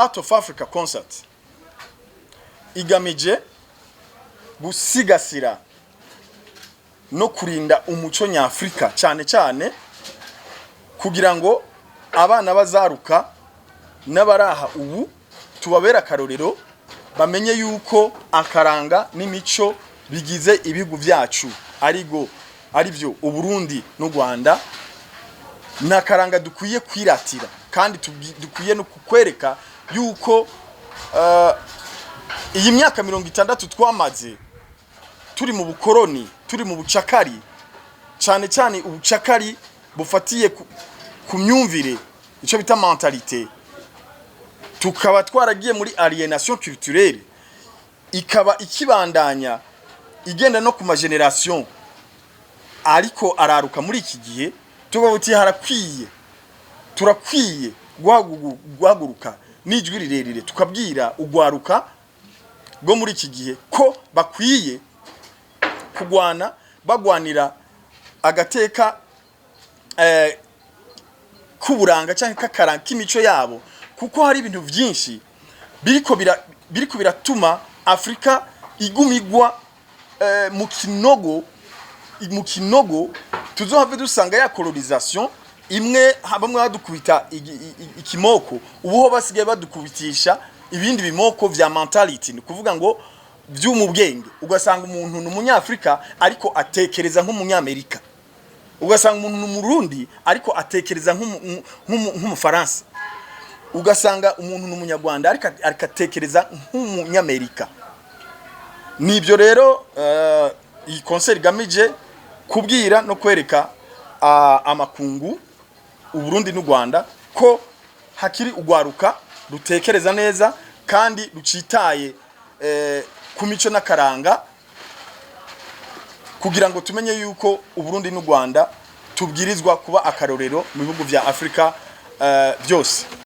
Heart of Africa Concert igamije gusigasira no kurinda umuco nyafurika, cyane cyane kugira ngo abana bazaruka n'abaraha ubu tubabere akarorero, bamenye yuko akaranga n'imico bigize ibihugu byacu, arigo aribyo Uburundi n'u Rwanda, ni akaranga dukwiye kwiratira kandi dukwiye no kukwereka yuko iyi myaka 60 twamaze turi mu bukoroni, turi mu bucakari, cyane cyane ubucakari bufatiye ku myumvire, icyo bita mentalité, tukaba twaragiye muri aliénation culturelle, ikaba ikibandanya igenda no ku ma génération ariko araruka muri iki gihe. Tuvuga uti harakwiye, turakwiye guhaguruka n'ijwi rirerire, tukabwira ugwaruka rwo muri iki gihe ko bakwiye kugwana, bagwanira agateka k'uburanga cyangwa k'akaranga k'imico yabo, kuko hari ibintu byinshi biriko biratuma Afrika igumigwa mu kinogo tuzohave dusanga ya colonisation imwe. Bamwe badukubita ikimoko, ubu ho basigaye badukubitisha ibindi bimoko vya mentality, ni kuvuga ngo vyo mu bwenge. Ugasanga umuntu ni Umunyafrika ariko atekereza nk'Umunyamerika, ugasanga umuntu ni Umurundi ariko atekereza nk'Umufaransa, ugasanga umuntu ni Umunyarwanda ariko atekereza nk'Umunyamerika. Nibyo rero iyi concert igamije kubwira no kwereka amakungu Uburundi n'u Rwanda ko hakiri ugwaruka rutekereza neza kandi rucitaye ku mico n'akaranga, kugira ngo tumenye yuko Uburundi n'u Rwanda tubwirizwa kuba akarorero mu bihugu vya Afrika byose.